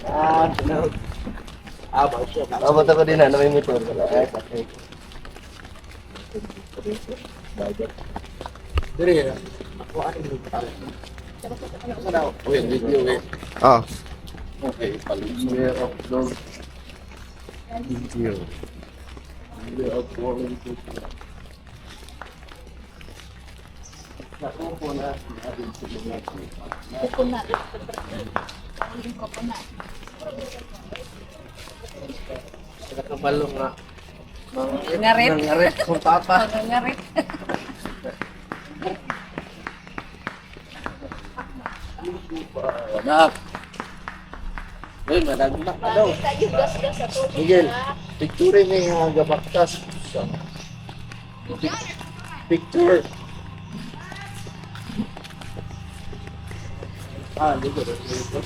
Ah, no. Ah, ba siya. Abot ako din na may motor. Ay, sakay. Dire. Ako ani mo. Wait, video wait. Ah. Okay, palit. Of dog. Video. Video of Warren Cooper. Coconut. Yung coconut. Nakabalo nga. Ngarit. Ngarit kung papa. Ngarit. Anak. Uy, madagmak na daw. Tayo gas-gas sa tubig. Miguel, picture ni nga gabaktas. Picture. Ah, dito, dito.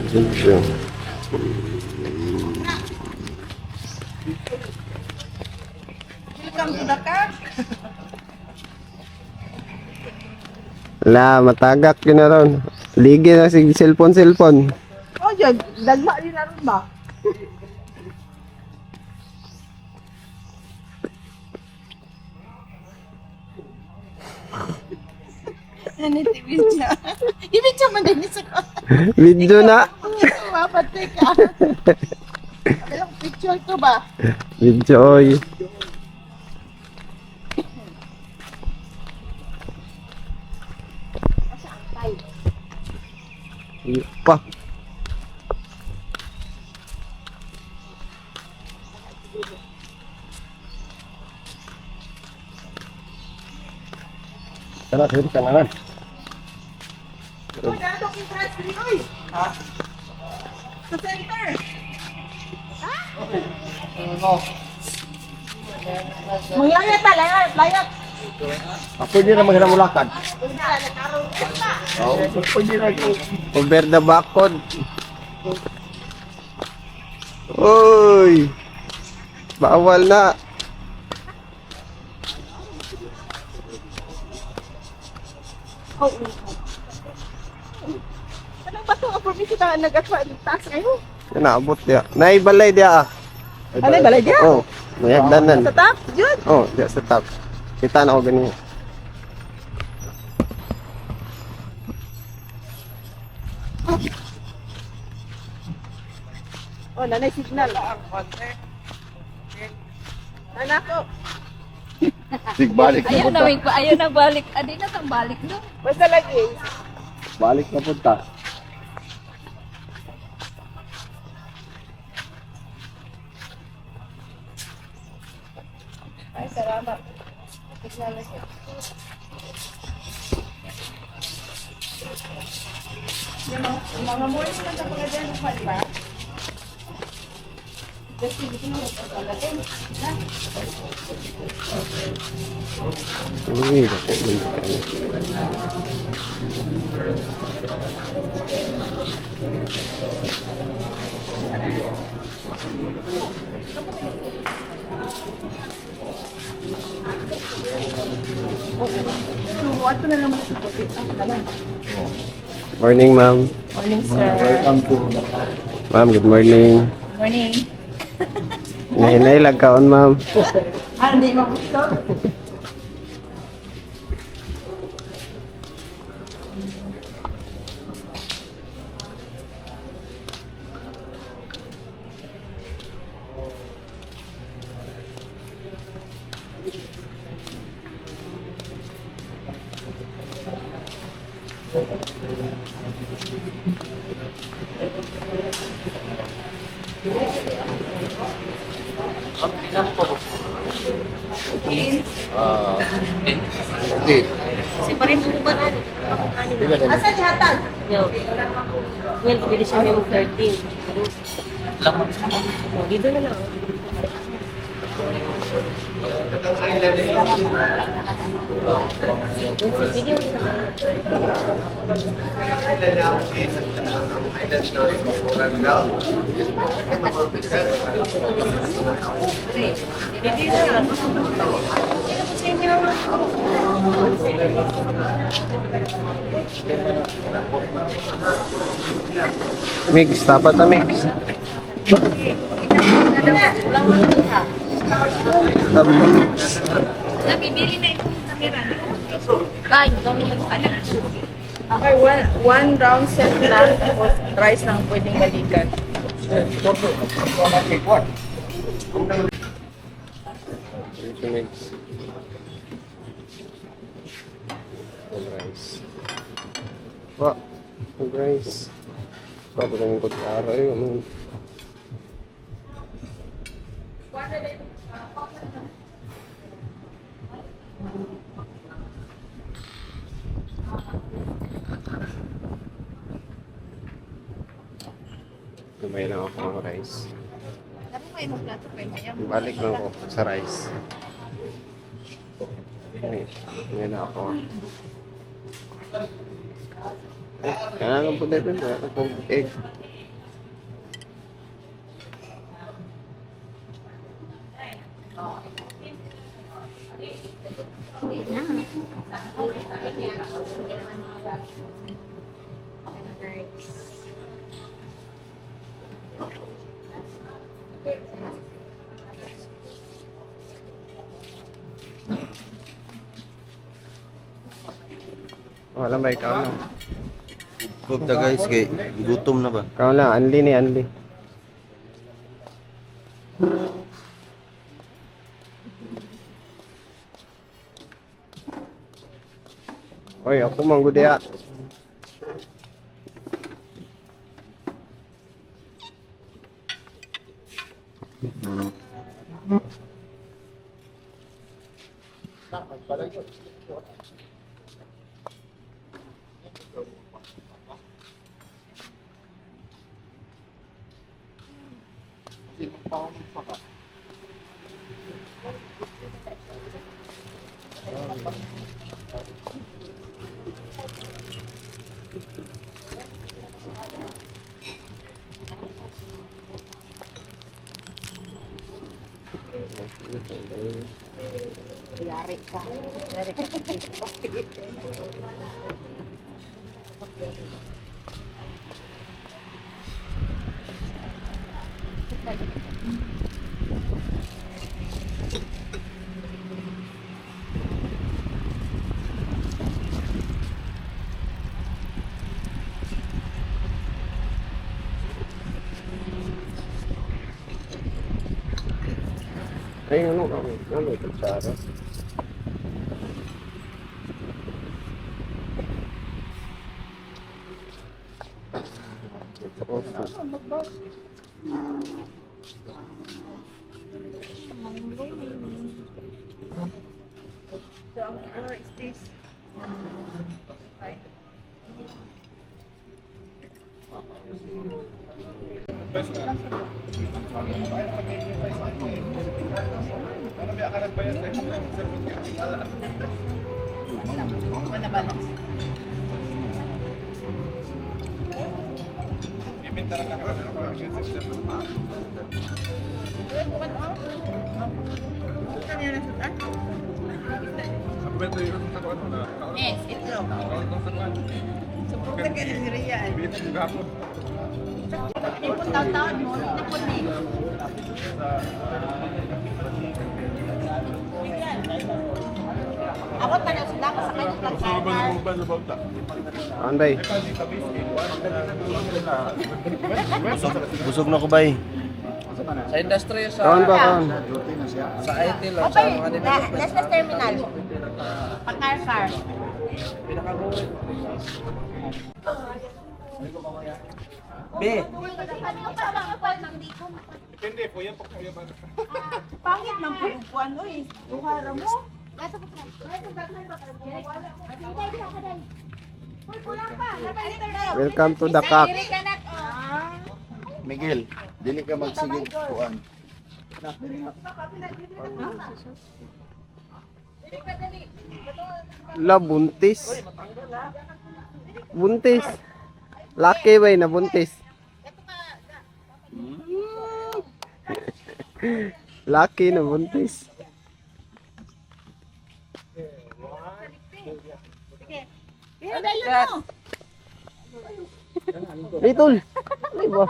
Video. Welcome to the car. La, matagak yun na ron. Ligi na si cellphone cellphone. Oh, yun. Dagma din na rin ba? Ano ito, video? Ibig man din sa Video na. Mapatay ka. Anong picture to ba? Video oy. Pa. Tara, sir, kananan. Uy, nandok yung transfer, uy! Ha? Sa center! Ha? Manglayat ta, layat, layat. Ako din na maghiramulakan. Oo, pwede na ko. Over the bakod. Oy. Bawal na. Oh, Anong ba ito? Ang probinsya na nag-taas kayo? Naabot dia. Naibalay dia ah. Ano, balay dia? Oh, may hagdanan. Sa top? Yun? Oh, diya sa top. Kita na ako ganyan. Oh, nanay signal. Anak ko. Balik na Ayaw punta. na, wait pa. Ayaw na balik. Adi na tang balik no. Basta lagi. Balik na punta. Ay, salamat. Signal na siya. Yung mga morning lang sa mga dyan, di ba? Just hindi ko na Uy, dako man kayo. So, ato na naman sa puti. Ah, tala. Morning, ma'am. Morning, sir. Welcome to Ma'am, good morning. Morning. Nahinay lang kaon, ma'am. Ah, hindi mo gusto? Hindi. Si parin mo ba na? Di ba na? Asa ni hatag? Yo. Well, pwede siya yung 13. Oh, dito na lang. Pwede mo siya. Pwede na. Mix, dapat na mix. Nabibili na itong kamera. Kay, Okay, one round set lang, tapos rice lang pwedeng balikan. Mix. Rice. Wa, rice. Bago lang yung kutsara yun. Lumay lang ako ng rice. Balik lang ako sa rice. Okay, ngayon na ako. Eh, kailangan po dito. Kailangan po egg. Wala ba ikaw lang? Kog ta guys kay gutom na ba? Ikaw lang, anli ni anli. Oy, ako manggudi ah. Yari ka. Yari ka. Ay, ano kami? Ano may kutsara? So, where is this? Ay. Yes, itlog. Suporta ka ni Ria. Ipon taon-taon mo, napon ni. Ako tanaw sila ko sa kanyang pagkakar. Ano ba? Busog, busog na ko bay. Sa industry, sa, Kaon ba, kaon? sa IT lang, sa Okay, mga development. Nestes Terminal. Pagkakar. B, Pangit man po yung buwan, oy. Buhara mo. Welcome to the cock. Miguel, dili ka magsigig kuan. La, buntis. Buntis. Laki ba na buntis? Laki na buntis. Eh, dahil mo. Litol. Ano ba?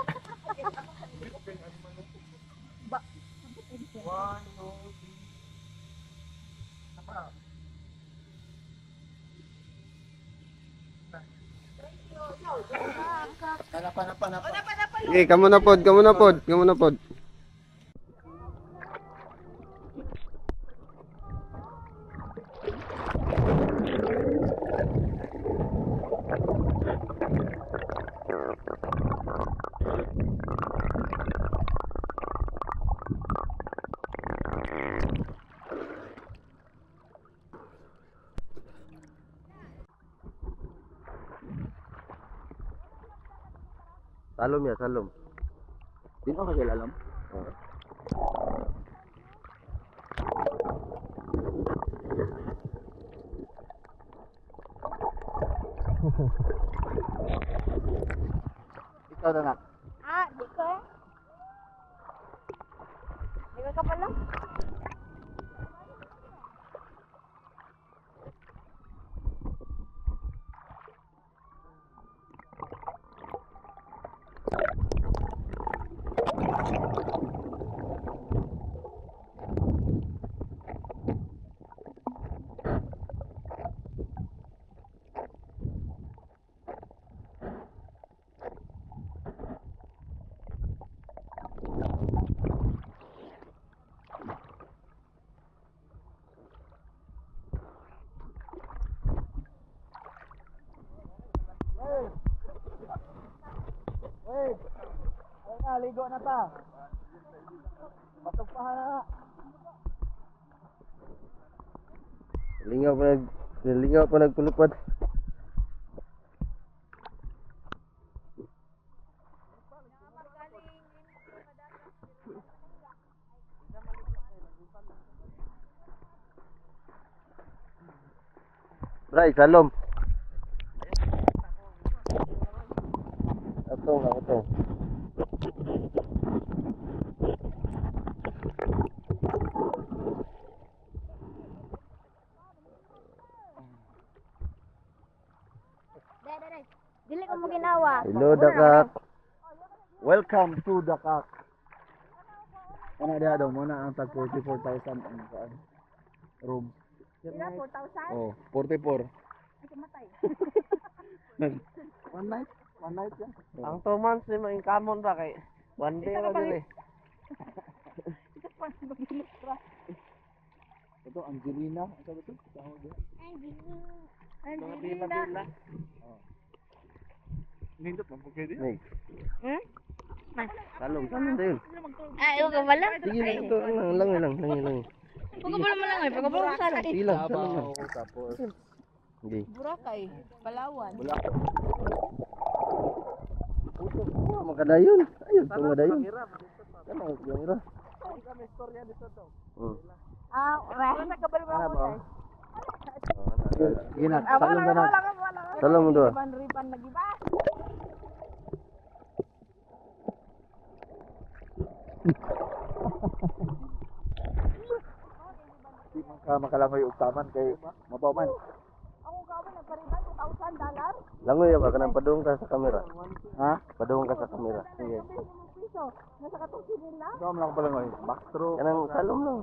Okay, kamo na pod, kamo na pod, kamo na pod. Salom ya, salom. Di ko kasi alam. Ikaw na nak. Ah, di ko eh. Di ko ka pala. Ligo na ta. Matugpahan na. Lingaw pa nag lingaw pa nagpulupad. Bray, salom. Atong, atong. Dai, dai, dai. Dili ko mo ginawa. Hello, Dakak. Welcome to Dakak. Ano diha daw muna ang tag 44,000 ang kuan. Room. Pila, 4,000? Oh, 44. Ay, kamatay. One night, one night yan. Ang 2 months ni mga common ba kay one day ra dili. Ito Angelina, ano ba ito? Tawag yan. Angelina. Nindot man pud kayo Meg. Hmm? Salom, salom dayon. Ay, huwag ka pala. Sige lang, ito lang, lang lang, lang lang. Huwag ka pala malangoy. Huwag ka pala masala. Sige lang, salom lang. Tapos Hindi. Boracay, Palawan. Puto, oh, makadayon. Ayun, tumadayon. Kanang yung ira. Ah, wala. Nagkabalo ba ako? Sige na, salom na na. Salom mo doon. Riban lagi ba? Di man ka makalangoy og taman kay mabaw man. Ako ka ba nagpariban 2,000 dollar? Langoy ba kanang padung ka sa kamera. Ha? Padung ka sa kamera. Sige. Piso. Nasa katong sinila. Ikaw man lang palangoy. Backstroke. Kanang salom lang.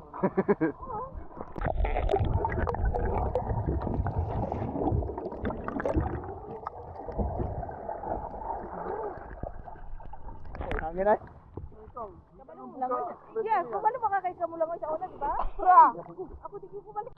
Hangin ay. Yeah, kumalo makakay ka mo langoy sa una, di ba? Ako di ko balik.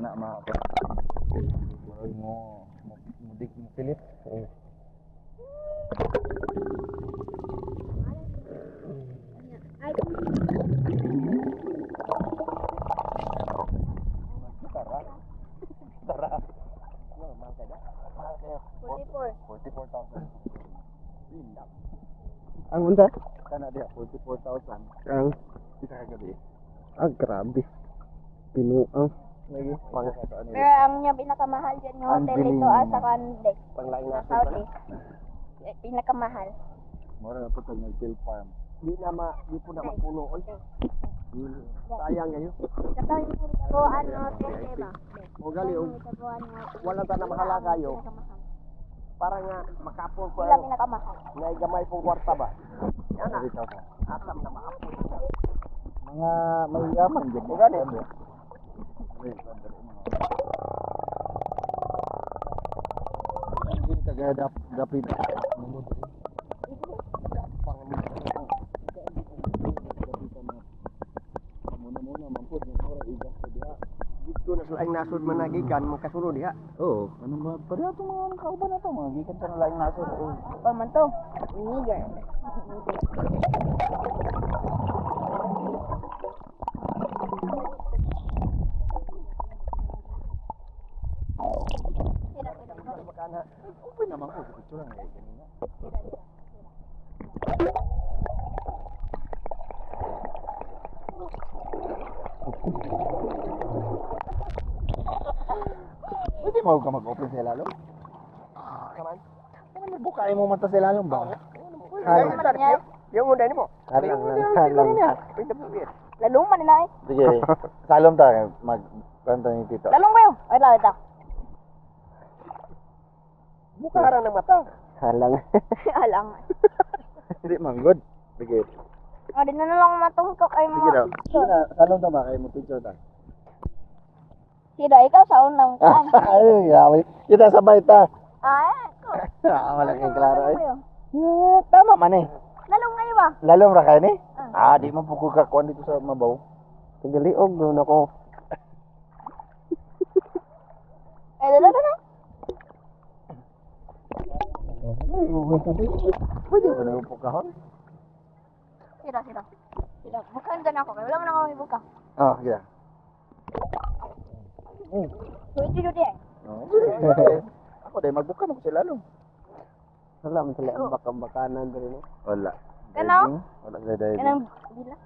Ana ma mo mo mudik mo pilit. Tara. Tara. Mahal kaya? Mahal kaya. 44. 44,000. Ang unsa? Kana diha 44,000 Ang isa ka gabi. ah, grabe. Pinuang. Lagi. Pang Pero ang niya pinakamahal dyan yung hotel ito sa Kandek. Panglaing Sa nasod Saudi. pala. Eh, pinakamahal. Mura na po tag nag-fill farm. Di na ma, di po na mapuno oy. Sayang kayo. Kato yung taguan ng hotel, diba? O gali og Yung taguan ng hotel. wala ta na mahala kayo. Pinakamahal. Para nga makapon ko Sila ang pinakamahal. ngay gamay pong kwarta ba. Yan na. 3,000. Asam na maapon. Mga mayaman jud. O gani. Hindi ka gaya dapit. Muna-muna man pud mura iga sa diha. Dito na sa laing nasod man nagikan mo kasulod diha. Oo, ano ba? Pareho itong mga kauban na to, mga gikan sa laing nasod. Eh. Pa man to. Nigger. Open naman ko, picture lang eh kanina. Pwede mo ka mag-open sa ilalong? Kaman. Ano magbukay mo mata sa ilalong ba? Ay, man niya. Yung muna nimo. Halang lang, halang. Pwede po yun. Lalong man na eh. Sige, salom ta mag kanta ni Tito. Lalong kayo. Ay, lang ito. Mukha ra ng mata. Halang. Alang. Hindi man good. Sige. O, di na lang matungkok ay Sige mo. daw. Sige na, salom ta ba kay mo picture ta. Sira, ikaw sa unang kaan. Ay, grabe. Kita sabay ta. Ah, ako. Ah, wala kay klaro eh. Kayo. Eh, tama man eh. Lalong kayo ba? Lalom ra kay ni? Ah, di man po ko kakuan dito sa mabaw. Tagaliog doon ako. Ay, dala na. Pwede ba na po kahon? Sira, sira. Sira. Bukan dyan ako. Kaya wala mo na akong ibuka. Ah, sige. Pwede yun eh. Oh. Ako dai magbuka man ko sa lalom. Wala man sila ang bakang-bakanan diri no. Wala. Kano? Wala sila diving. Kanang bila.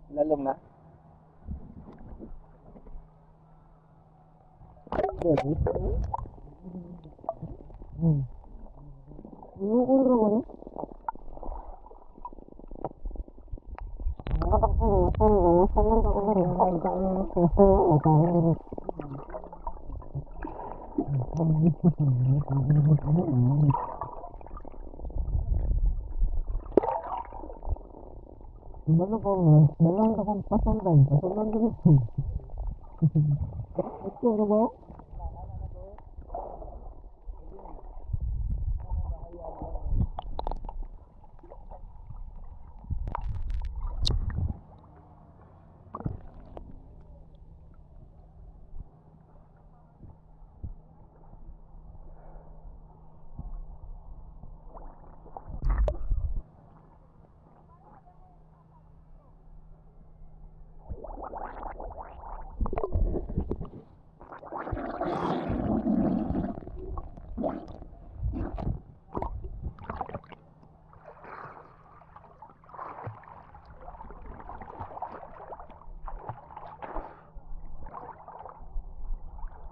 Lalom na.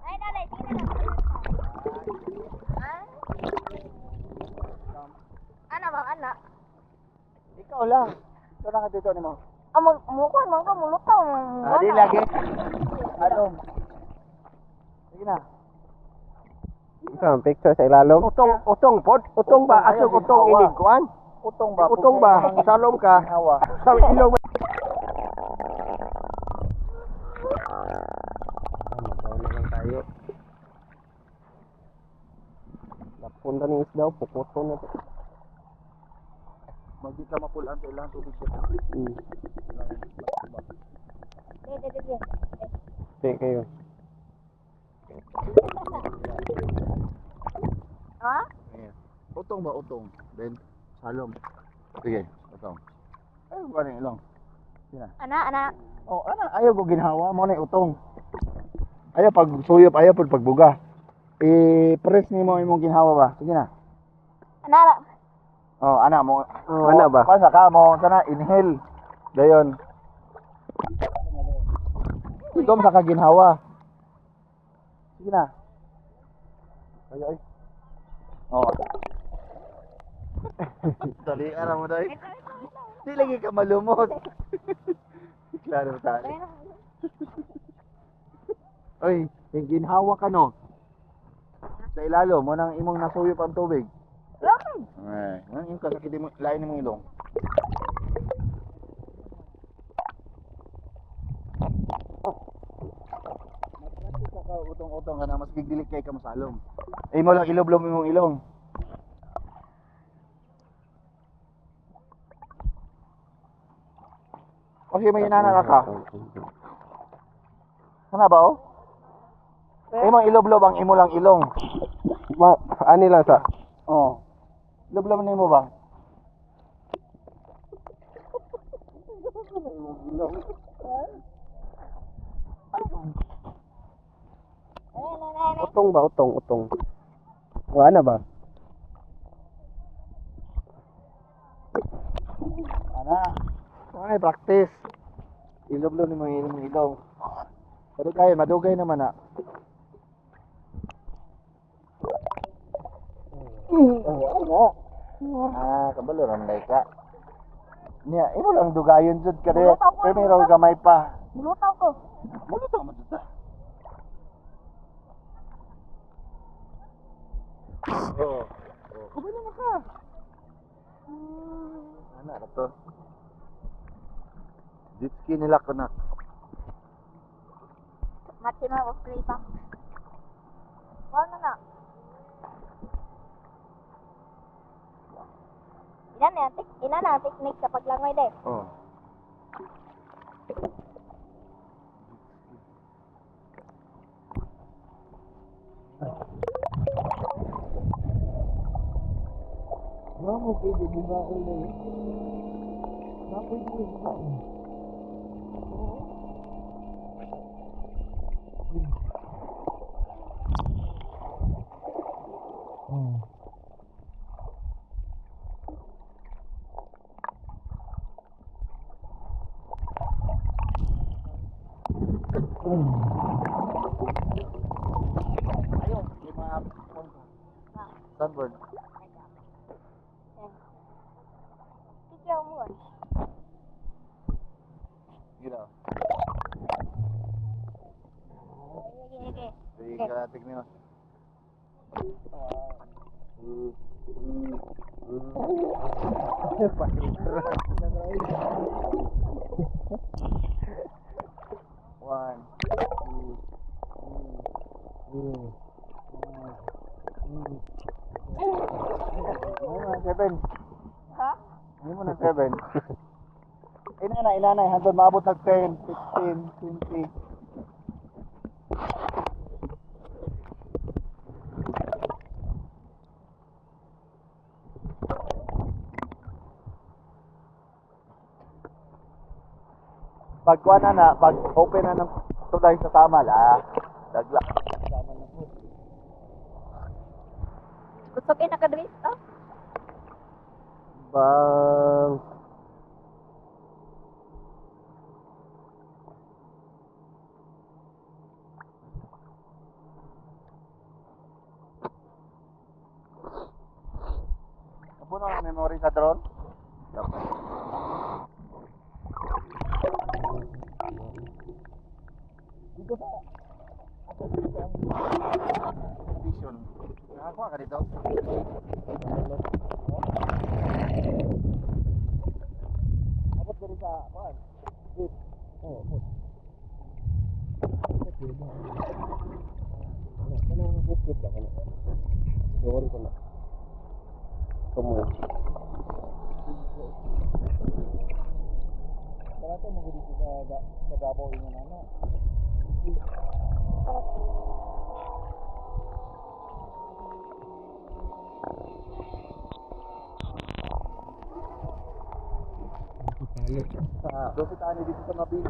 Ay, dali. Sige na lang. Ah? Ano ba, anak? Ikaw lang. Ikaw lang ka dito nimo. Ah, mag mukuan man ka, mulutaw. Ah, di lagi. Lalom. Sige na. Ito ang picture sa ilalom. Utong utong pod, utong ba asog utong inig kuan? Utong ba? Utong ba? Salom ka. Hawa. Sa ilong Magaw na lang tayo. Napunta ng isda, pukoto na to. Magdi ka mapulaan sa ilang tubig siya. Mm. Sige. Sige kayo. Ha? Ayan. Utong ba utong? Ben, salom. Sige, utong. Ay, ba na ilong? Ana, ana. Oh, ana ayaw ko ginhawa mo na utong. Ayaw pag suyop, ayaw pud pagbuga. I-press nimo imong ginhawa ba? Sige na. Ana, ana. Oh, ana mo. Oh, ana ba? Kuan sa ka mo sana inhale. Dayon. Itom sa ka ginhawa. Sige na. Ay ay. Oh. Dali ara mo dai. Di lagi ka malumot. Klaro tayo. Oy, yung ginhawa ka no. Sa ilalo mo nang imong nasuyop ang tubig. Ay, ano yung kasakit mo, lain mong ilong. Mag-practice ka utong-utong ka na, mas gigdilik kay ka masalom. Eh mo lang iloblom imong ilong. Kasi may inana ka. Ano ba oh? Imong iloblob ang imo lang ilong. Ma, ani lang sa. Oh. Iloblob nimo ba? Utong ba utong utong. Wala na ba? Ana. Ay, practice. Iloblob nimo ang imong ilong. Pero kaya madugay naman na. Oh, ano? Ah, kabalo ramday ka. Niya, imo lang dugayon jud ka dire. Pero may raw gamay pa. Mulutaw ko. Mulutaw mo jud ta. Oo. Oh. Kabalo na ka. Ana ra to. Jet ski nila ko na. Maximum of play pa. Wow na na. Ina na, ina na ang technique sa paglangoy de. Oh. Mamo pwede buhaon na yun. Ma pwede buhaon. Ayo, may mga sunburn. Kikyaw mo. Sige daw. Sige, sige. Sige, karatig niyo. One, two, three, four, Hindi mo na seven. Ha? Hindi mo na seven. Inana, inana, hantod maabot nag 10, 15, 20. Pag kuha na na, pag open na ng tulay sa tamal, ah, dagla. Tamal na po. Kusog eh nakadris oh. Bang. Napuno ang memory sa drone? Dito sa ako dito ang vision. Nakakuha ka dito? Abot ka rin sa kuan. Jeep. Oo, abot. Ano, kanang bukid ba kana? Doon ko na. Tumo. Barato mo dito sa Davao ingon ana. Dosi tani dito sa Mabini.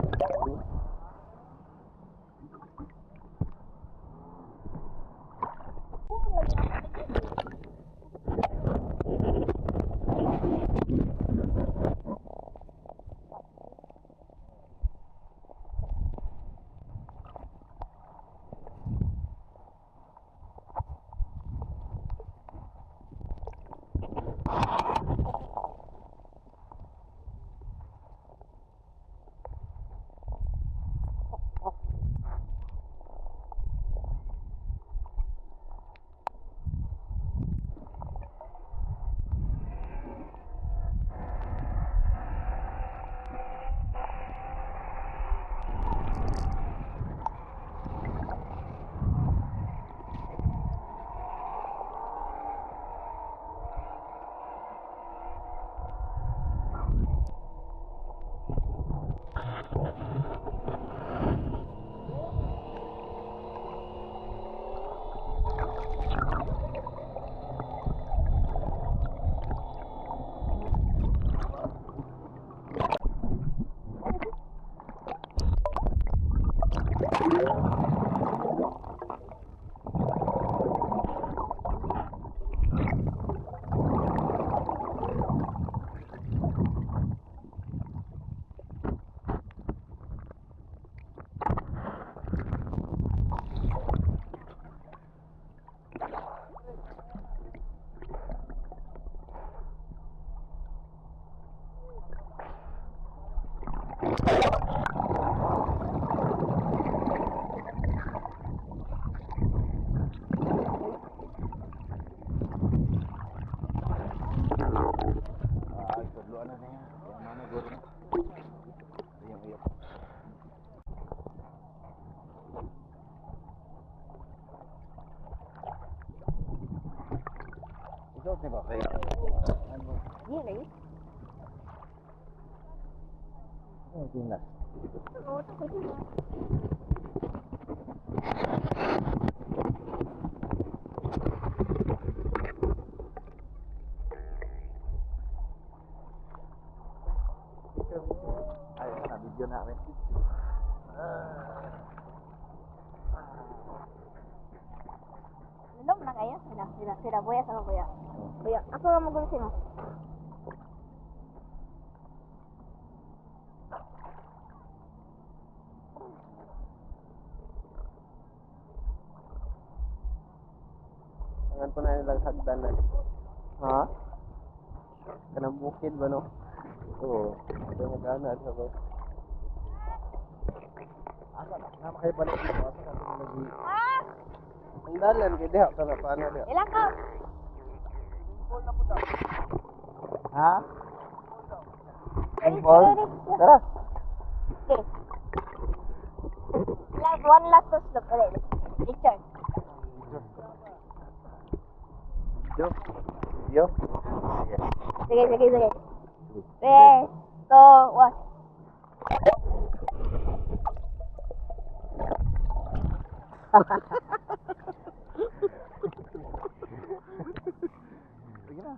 Ay, tudloan na niya. Mana guro na. Ayang uyap. Ikaw ni ba kay? Ano? Yun eh. Ano tingnan? Oo, takot na. Ay, na video na kami. Nalom na kayo? Sila, sila, sila. Buya sa buya. Buya. Ako nga magulo sino. Angan po na nilang hagdanan. Ha? Kanang bukid ba no? Oo. Ito mag-ana sa ko. Asa na na kayo balik dito? Asa na ito lagi? Ah! Ang dalan kay diha kana paano diha. Ilang ka? Ha? Paintball? Tara. Okay. Last, one last to slope. Ulit. Richard. Video. Video. Sige. Sige, sige, sige. 3, 2, 1. Sige na.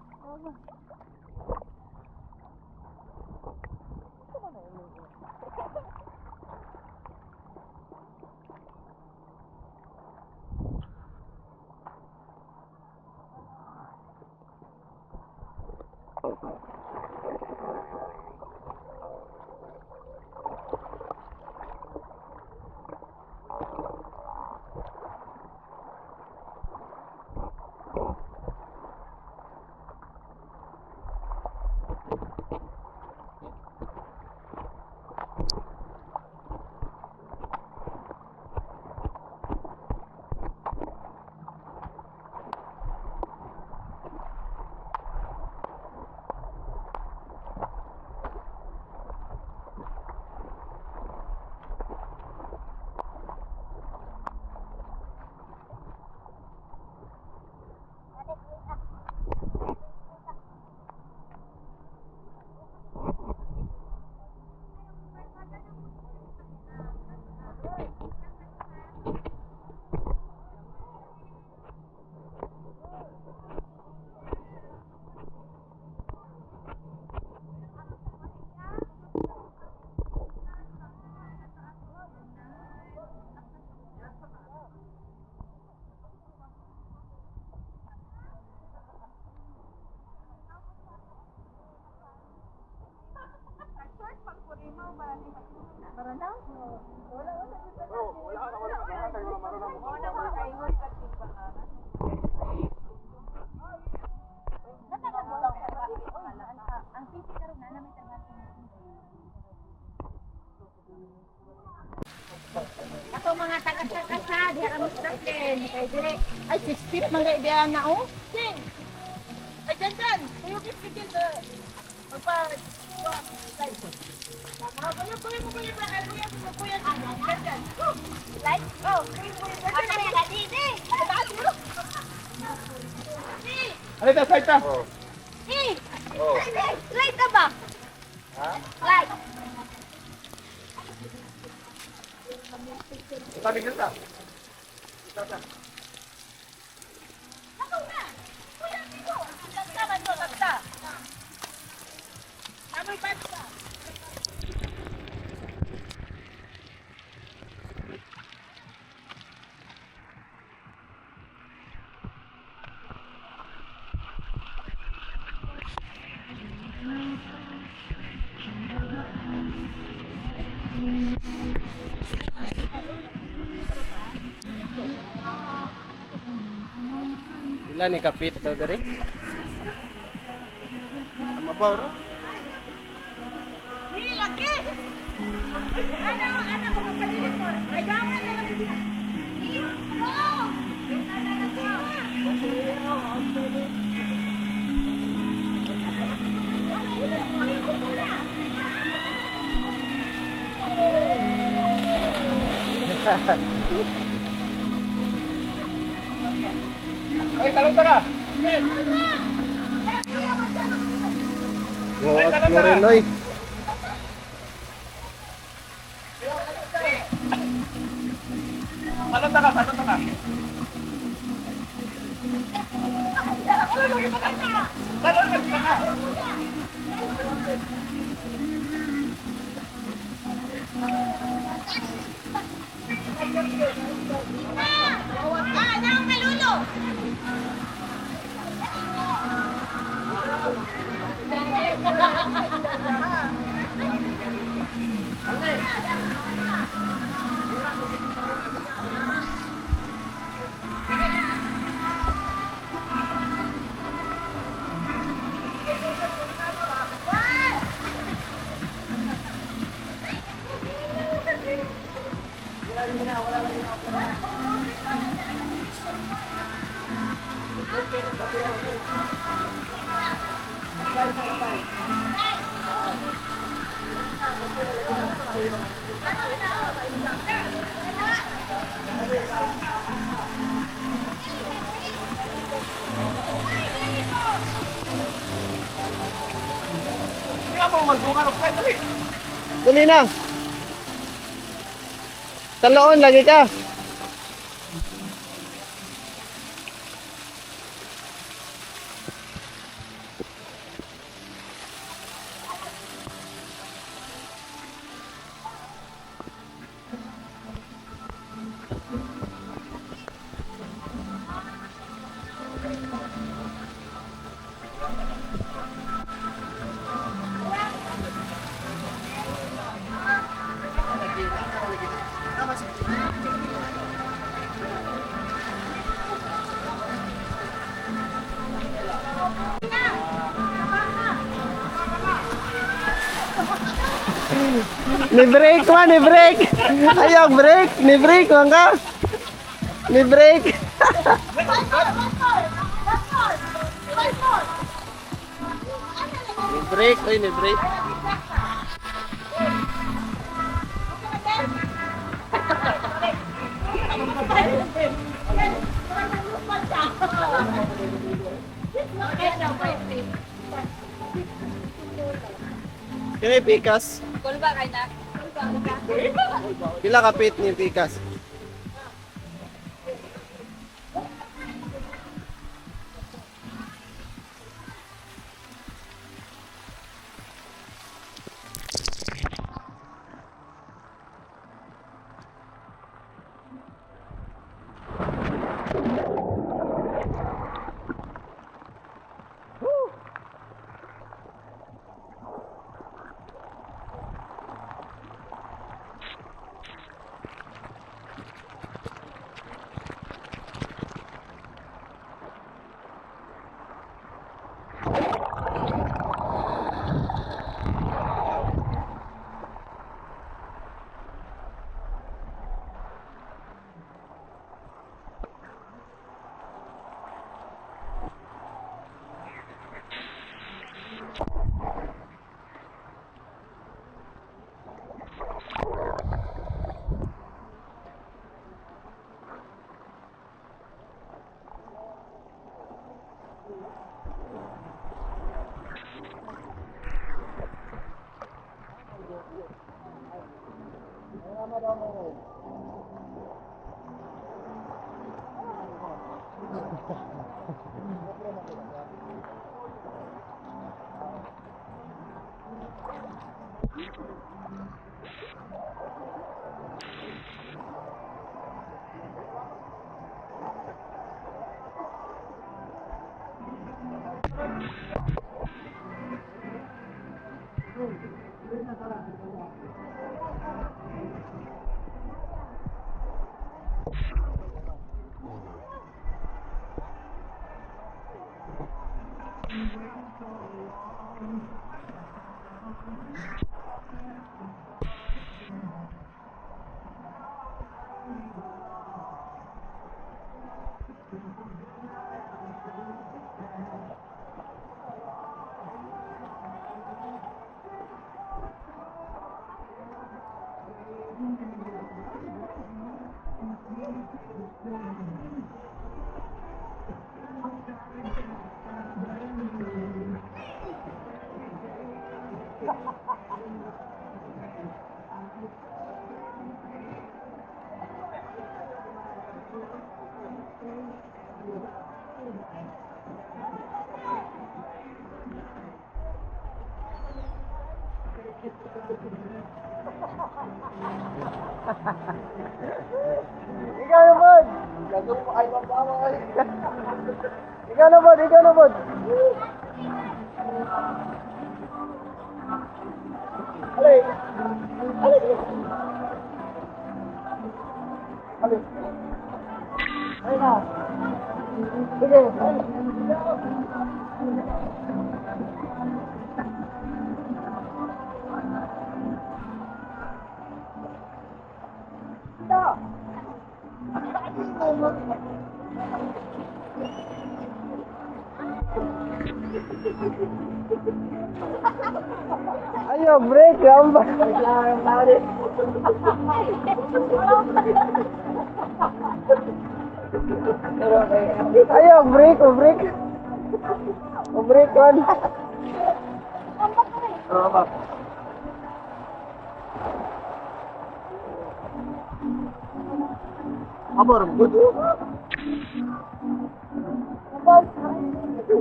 Ato mga taga-taga diha kami sa Dublin. Kay dire ay 6 feet man gay diha na oh. Sing. Ay dyan dyan. Kuyo kit kit magpa Kuya kuya kuya kuya kuya kuya dyan. Like oh kuya kuya. Ako na di. Ano ta side ta? Eh. Light na ba? Ha? Light. Sabi ka. Ako na. Kuya dito. Tagta man to, tagta. Amoy pasta. Pila ni kapit daw diri? Mabaw ro. Dili lagi. Ano ano mga palilit mo? Ay gawan na lang diya. Oo. Ay, talon ta ka. Buhat mo rin oy. Talon ta ka, talon ta ka. Talon ta ka. Ah, nang malulo. Hindi mo magbunga og flight dali. Dali na. Taloon lagi ka. Ni break man, ni break. Ayaw break, ni break man ka. Ni break. One more, one more. One more. One more. Ni break, oy ni break. Kini pikas. Kulba kay na. Pila ka pit ni pikas? Ikaw naman! Ikaw naman, ikaw naman! Alay! Alay! Alay! Ay na! Sige! Ayo, break lang ba? Ayo, break, oh, break. Oh, break kan. Amor, good.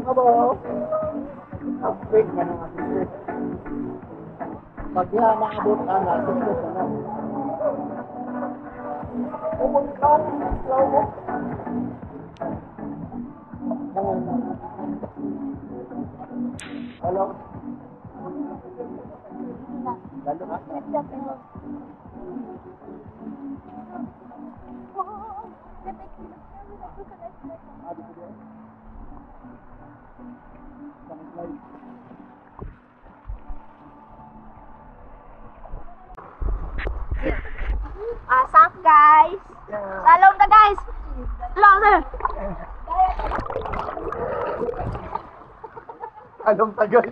Abo. Break ka na. Pag diha maabot ana, success na. Hello? Lalo ka? Asak guys. Salam ka guys. Salam salam. Anong tagal?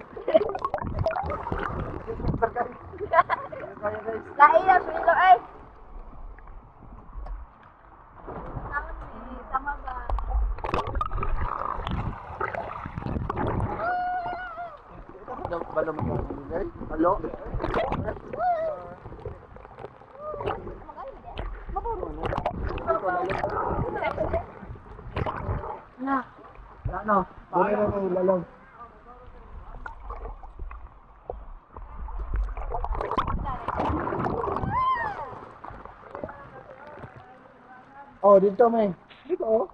Lain na pilo eh. Sama ba? Halo? Na. Ano? Buri na mo lalong. Oh, dito may. Dito oh.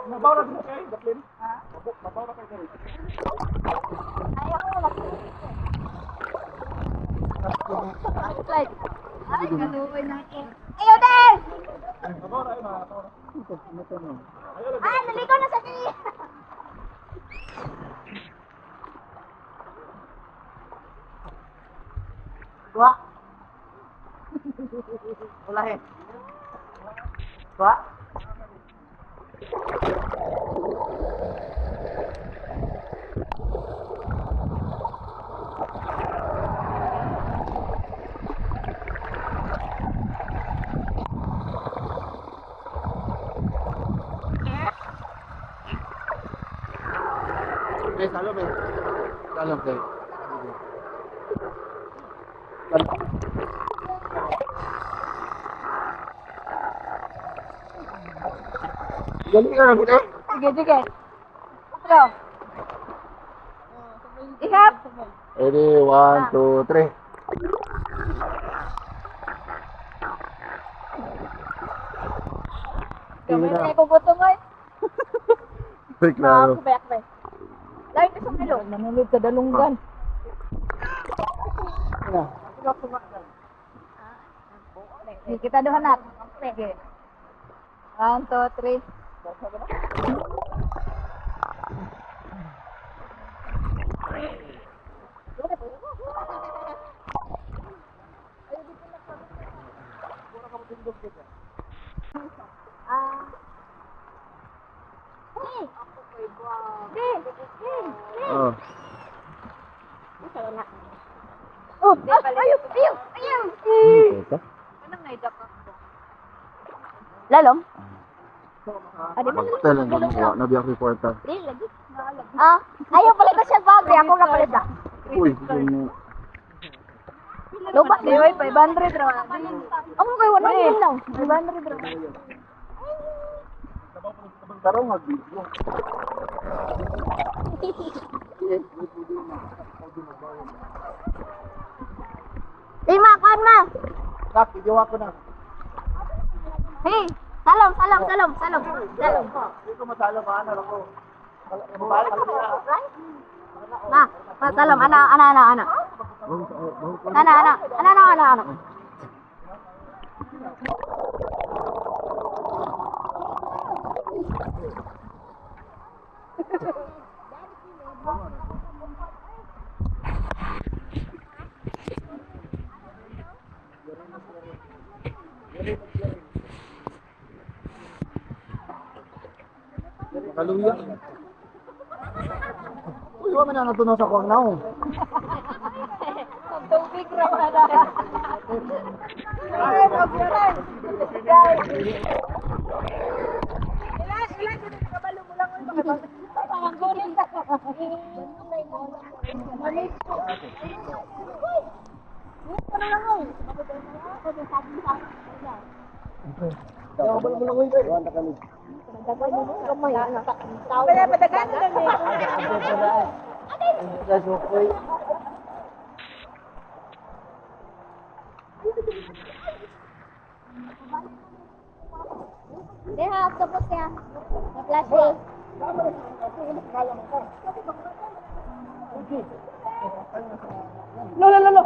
Mabaw na dito kayo, Daplin. Mabaw na kayo. Ayaw ko. Slide. Ay, kaluoy na ako. Ayaw din! Mabaw na kayo, mabaw na. Ah, naligo na sa kini. Dua. Ulahin. Dua. Eh, salom eh. Salom kayo. Salom. Dali ka na gud. Sige, sige. Otro. Ihap. Ready, 1, 2, 3. Gamay na ko gutom ay. Ay, klaro. Ako bayak ba. Lain ka sa milo. Nanulog sa dalunggan. Sige, kita duha na. Sige. 1, 2, 3. Oh. Oh, ayaw, ayaw, ayaw. Ito. Lalom? Ah, di ba? Magtal ang gumawa na biyak reporter. Di, lagi. Ah, ayaw pala siya bag. Ako nga pala siya. Uy, gusto Lupa. Di, 500 raw. Ako kay 100 lang. 500 raw. Tarong mag-video. Di, ma, kuhan ma. Tak, video ako na. Hey, salom, salom, salom, salom, salom. Hindi ko masalo maano ako. Ma, ma, salom, ana, ana, ana, ana. Ana, ana, ana, ana, ana, ana. Makaluya. Uy, wa man na natunaw sa kuwang naong. Tubig raw na. Deha, octopus ya. Plastic. Lo, lo, lo, lo.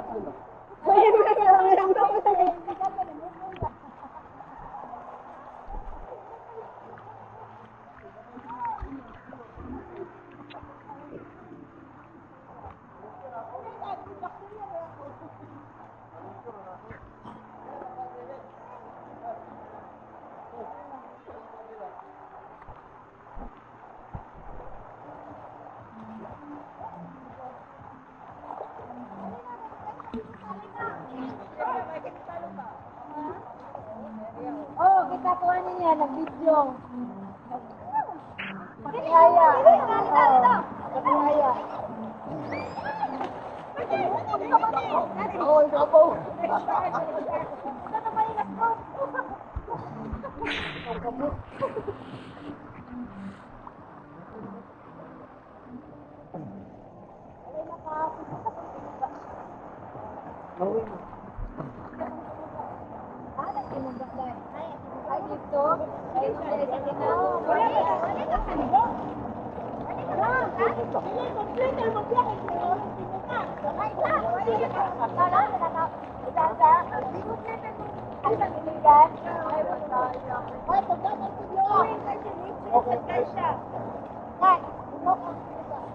Oh, kita ko ano niya, nag-video. Pakihaya. Pakihaya. Oh, ikaw. Ay, dito. Ay,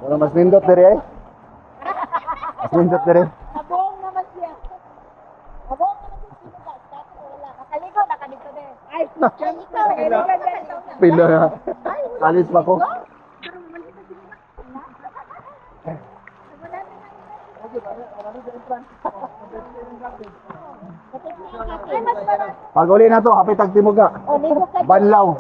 Wala mas nindot diri ay. Mas nindot diri. Sabong naman siya. Sabong naman siya. Wala. Nakaligo, nakadito din. Ay, ikaw. Pila na. Alis pa ko. Pag uli na to, hapit tag timuga. Banlaw.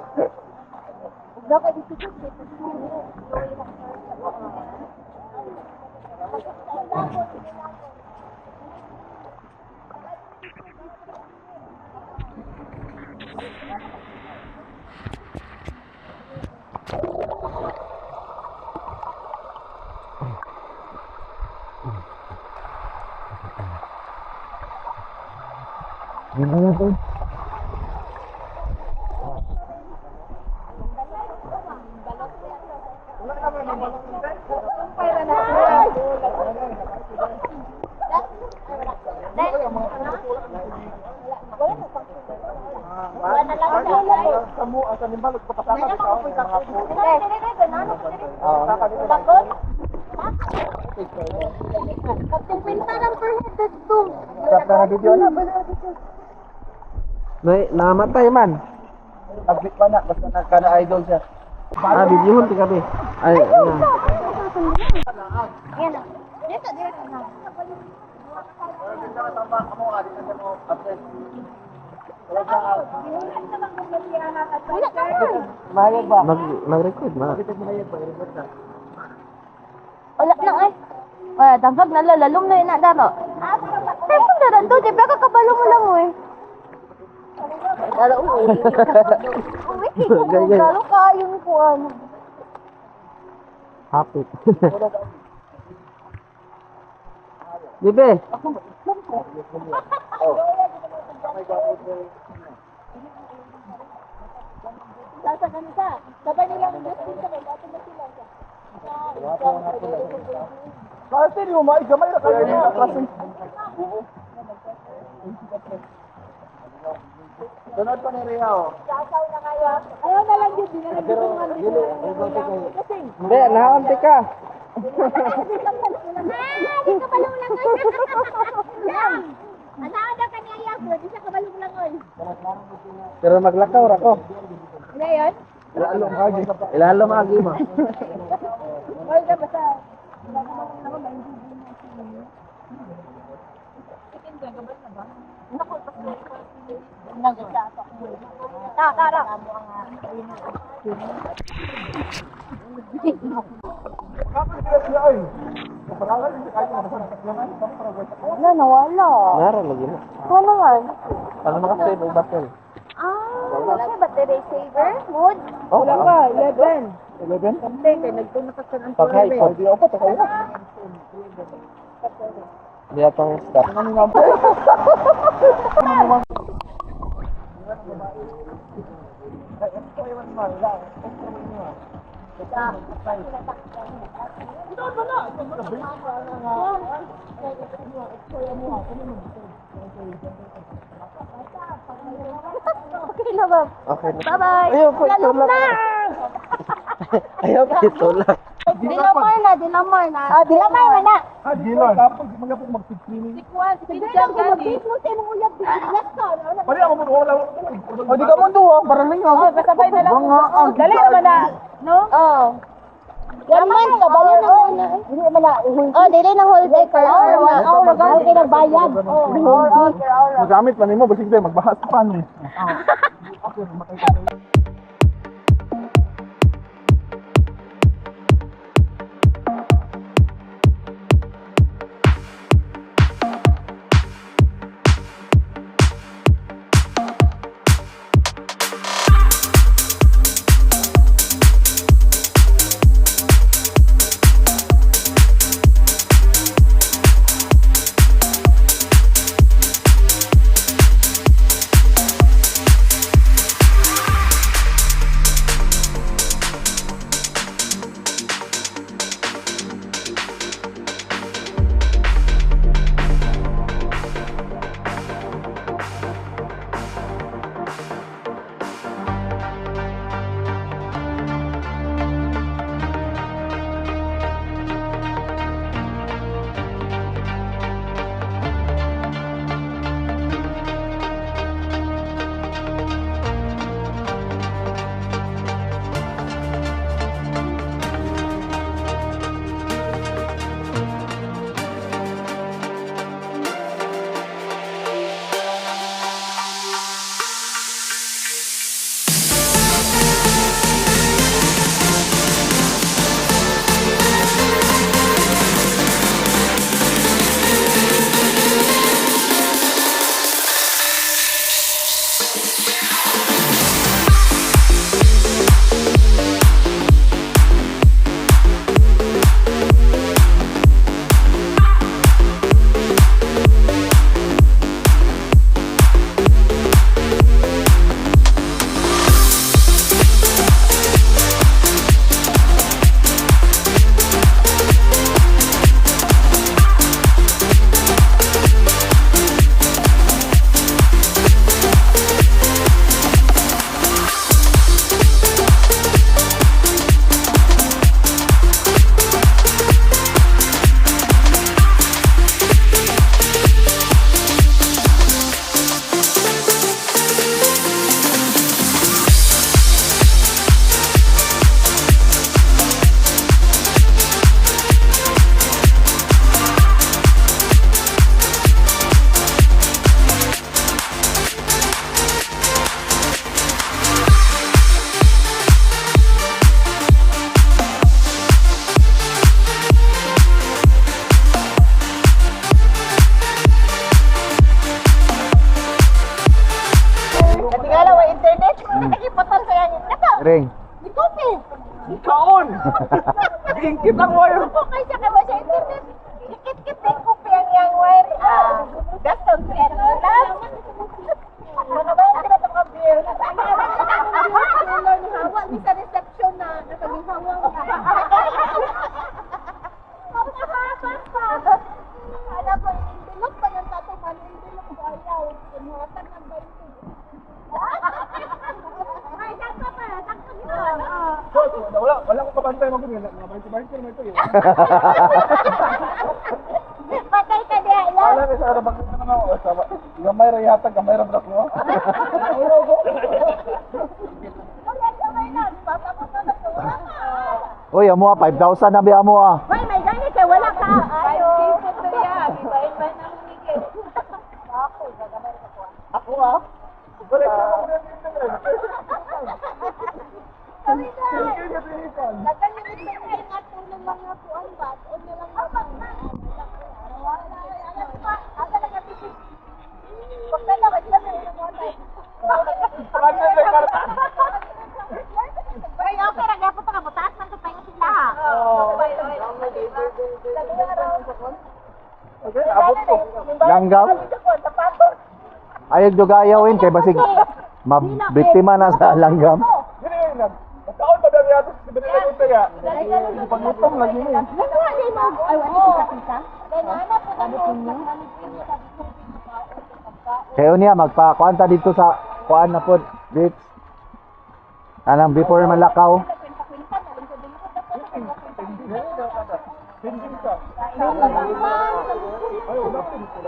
Wala na lang siya. Kamu asa ni balot pakasaka sa mga po. Bakot? Pagkumpinta lang per head dito. Stop na video na. Nay, namatay man. Pag pa na basta nagkana idol siya. Ah, videohon ti kabi. Ay, ano. Ayan na. Dito, dito na. Wala na man. Mahayag ba? Mag-record ma. Wala na ay. Wala, dagag na lalom na yun na daro. Ay, kung daran to, di ba kakabalo mo lang eh. Daro, uwi. Uwi, Gay, gay. kung kayo ko ano. Hapit. Bibe. Sasa kanita. Sabay nilang Justin sa kanya. Ato na sila. Kasi di mo maigamay ra kayo na kasi. Sunod pa ni Ria oh. Sasaw na kayo. Ayaw na lang yun. Di na lang dito mga dito. Kasi, Be, nahaonti ka. ah, di ka balong lang. Ano daw kaniya yak? Di siya kabalong lang oy. Pero maglakaw ra ko. Ano yun? Ilalo agi. Ilalo agi mo. Oy, ka basta. Ta, ta, ta. Wala, nawala. Nara lagi na. Ano man? Para makasave ang battery. Ah, wala siya battery saver mode. Oh, wala ka. 11? Pag-high po. Di ako to kayo. Hindi atong stop. Okay na ba? Okay na. Bye-bye. Ayaw ko Lalom itulak. na! Ayaw ko itulak. Dilamar na, dilamar na. Ah, dilamar man na. Ah, Dilon. Tapos magapok mag-screening. Sige lang, kung mag-date mo sa imong uyab, bigas ka. Pari ako mo wala. O di ka mo duwa para lang ako. Pasabay na lang. Dali naman na. No? Oo. One month ka, balo na muna. Dili man na. Oh, dili na whole day per hour na. Hour na gani nagbayad. Oh, Magamit pa nimo basig magbahas pa no. Ring. Itupi. Kaon! Giingkit ang wire. Ako kay siya kay sa internet. Ikit-kit din ko pa ang yang wire. Ah, gastos siya. Mga ba sila itong bill? Hawa ni sa reception na nakaginhawa ka. Mapahaba pa. Alam ko, indilok pa ng tato man, indilok ko ayaw. Kinuhatan ng 20. Ay, sakto pa, sakto ginawa. Wala, wala ko kabantay mo ganyan. Mga 20-20 naman ito. Patay ka diha, ila. Wala na sa arabang ito naman ako. Gamay ra yata, gamay ra brak mo. Wala ko. Wala siya may nag, papapot na nagkawala ka. Uy, amo ah, 5,000 na biya mo ah. Hoy, may gani kay wala ka. Ayo. Ako ah. Wala siya ako na Kami na. Tagal na nagpapay nga ng mga kuan ba? O na lang naman. Asa na ka Pagdala ka sila may Ay, okay ra gyapon ka mutaas man to paingon sila ha. Okay, abot ko. Langgam. Ayaw jugayawin kay basig mabiktima na sa langgam. Dili na. Kaon pa daw yato sa binila ko taga. Pagutong lagi ni. Nakuha di mo. Ay, wala kita kita. Kayo niya magpa-kuan ta dito sa kuan na pod beach. Anang before malakaw. Pending ka. Ay, wala pa dito.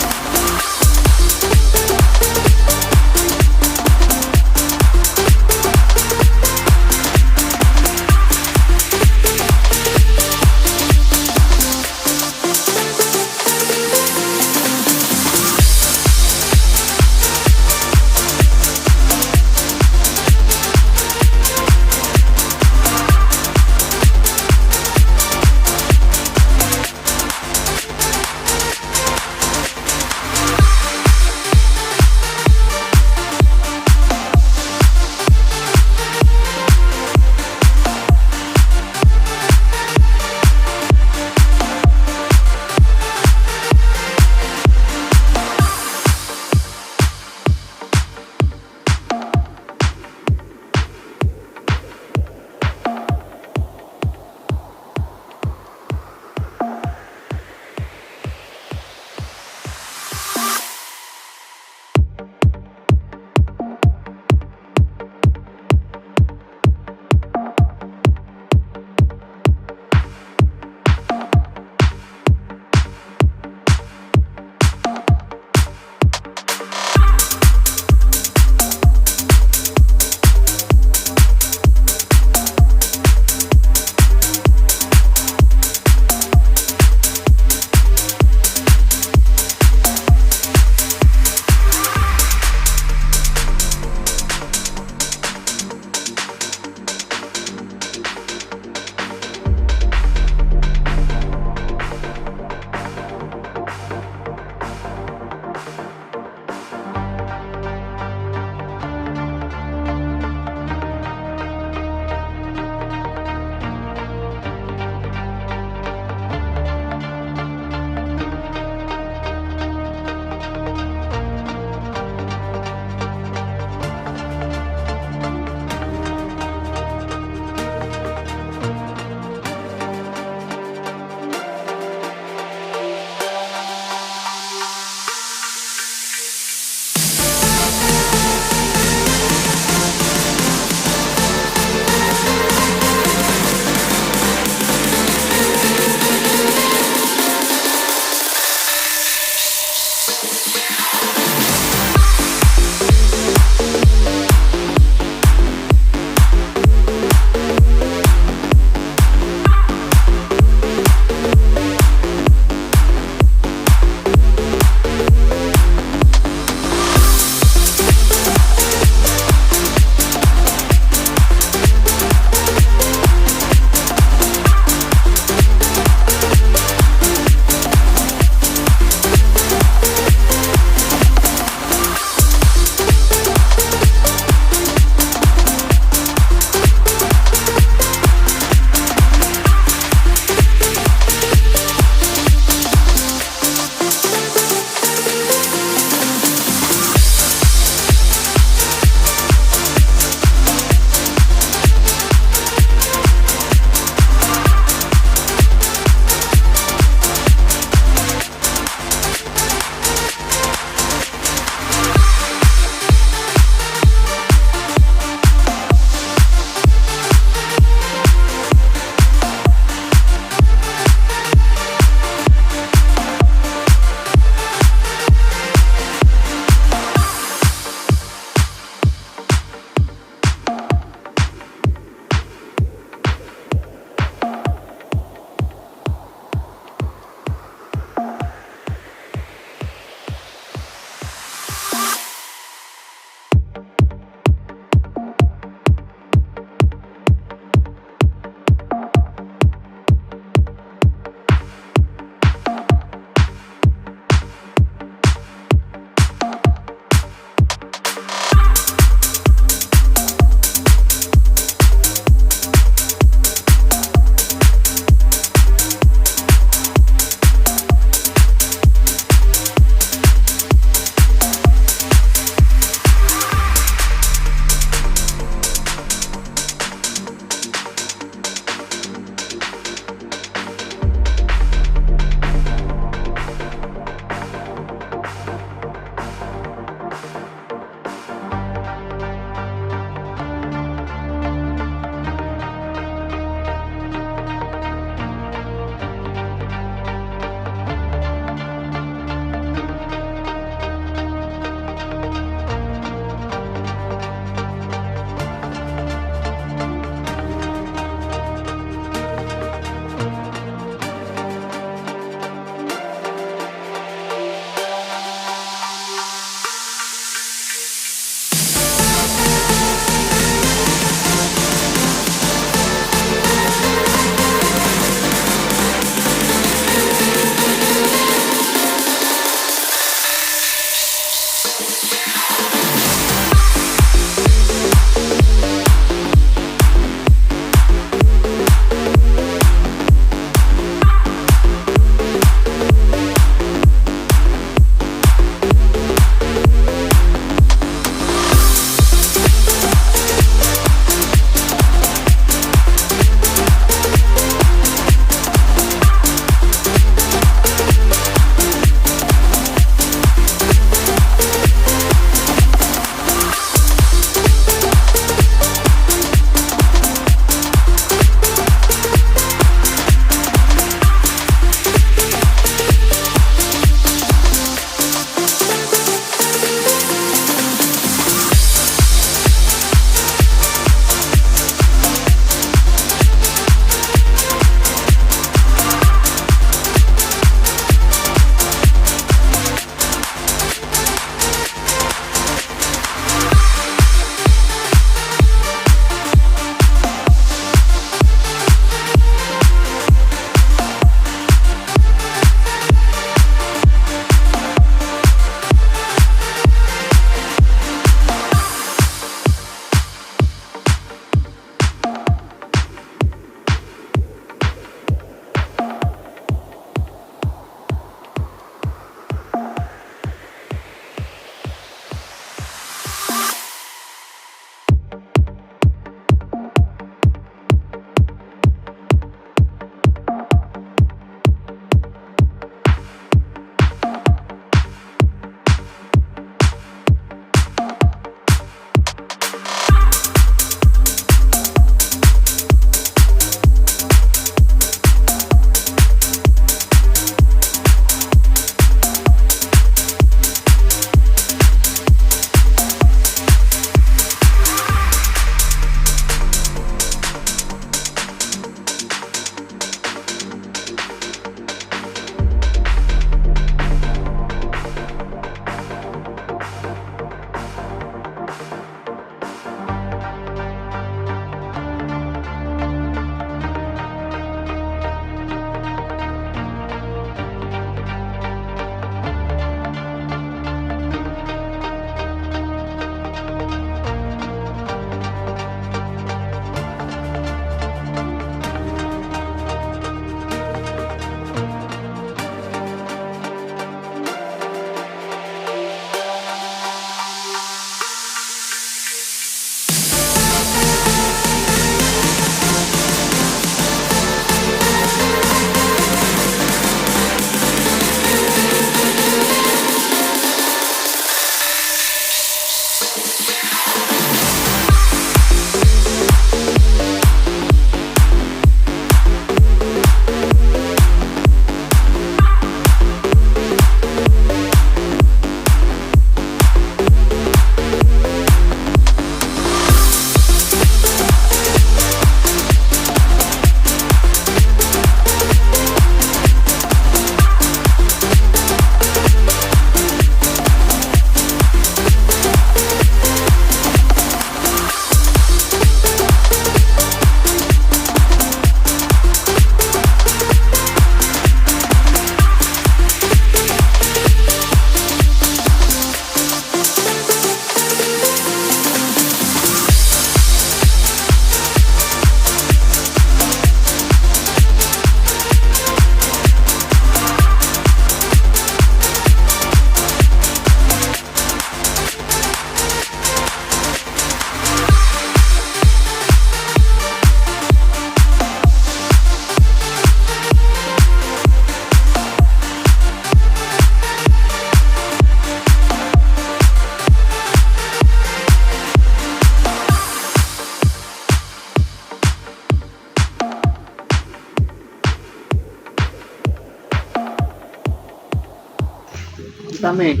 kami.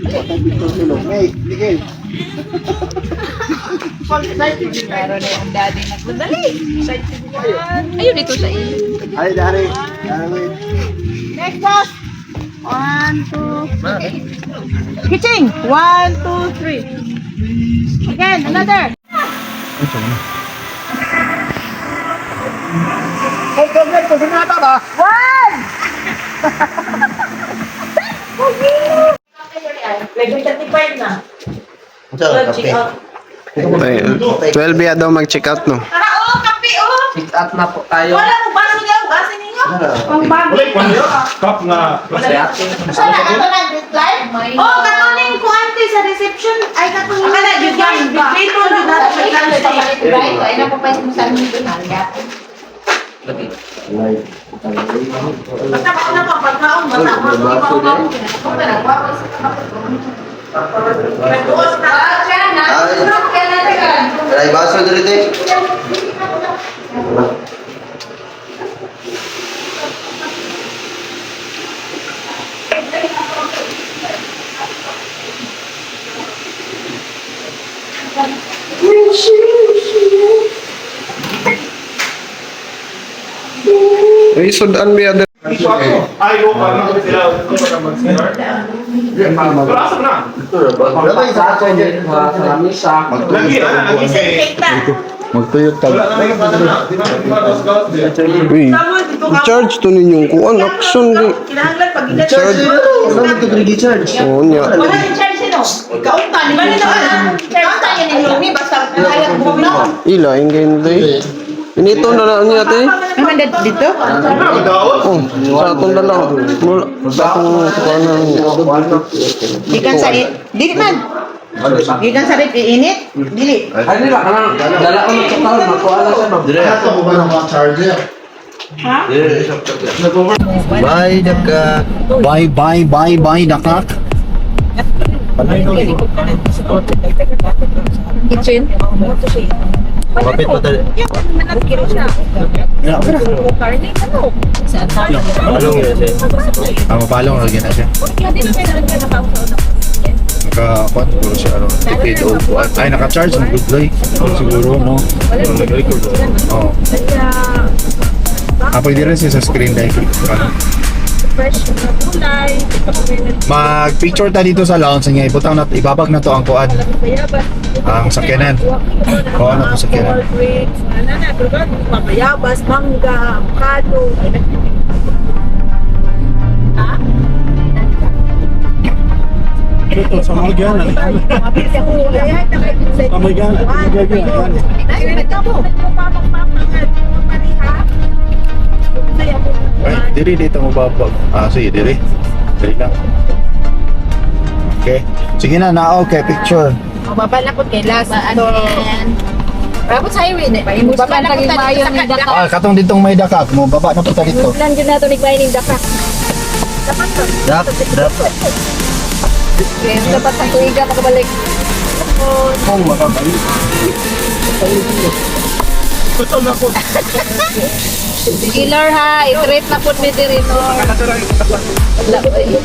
Patay picture sulong. May, Miguel. Meron na yung daddy nagmadali. Ayun dito sa iyo. Ay, dari. Dari, wait. Next boss. One, two. Kitching. One, two, three. Again, another. One! Level 35 na. Kape. 12 ya daw mag-check out no. Tara, oh, kape, oh. Check out na po tayo. Wala mo, baso niya, ugasin ninyo. Cup nga. Sana ato na reply? Oh, katuning ko ante sa reception. Ay, katuning. Akala, yun yan. Dito, yun na. Ay, napapay mo sa amin doon. Basta mauna pa, pagkaon, basta Baso din. Nagbuos na. Ay, baso diri te. Uy, sudan biya diri. Ay, go pa. Sila. Pero asa na? Wala sa Lagi na, lagi kay. Magtuyot ka. Wala na may na. Di ba? Di ba? Gawas din. Uy, Tama, dito ka. charge to ninyong kuan action di. Kinahanglan pag ilan. Charge. charge. Oo niya. Wala yung charge sino? Ikaw pa. Di ba nito? Ikaw niya ni Lumi, basta kaya mo na. Ila ingay day. Inito na lang niya te. Naman dito? Ano ba daw? Oh, sa atong dalaw. Mula sa atong kuan na niya. Gikan sa dili man. Gikan sa rep iinit. Dili. Ay, nila kanang dala ko sa taon makuha lang siya. Dire. Bye, Daka. Bye, bye, bye, bye, dakak. Kitchen. Kapit pa tayo. Yeah, okay na. Palong yun siya. Ah, mapalong lagi na siya. Naka, kuan siguro siya, ano, tipid o kuan. Ay, naka-charge ng good light. Siguro, no? Oo. Ah, pwede rin siya sa screen dahil, ano. Mag-picture ta dito sa lounge niya. Ibutang na, ibabag na to ang kuan. Ang sakyanan. Oo, ano ang sakyanan. Pabayabas, mangga, avocado. Ito, sa Morgana. Sa Morgana. Ay, diri dito mo babag. Ah, sige, diri. Diri lang. Okay. Sige na, na okay, picture. Baba na po kay last. Rabot sa highway na. Baba na po tayo sa dakak. Ah, katong ditong may dakak mo, baba na po ta dito. Plan yun na ito nagbayan ng dakak. Dap, dap. Okay, dapat sa tuiga makabalik. Kung makabalik. Sige, Lor, ha. I-treat na po mi diri, Lor.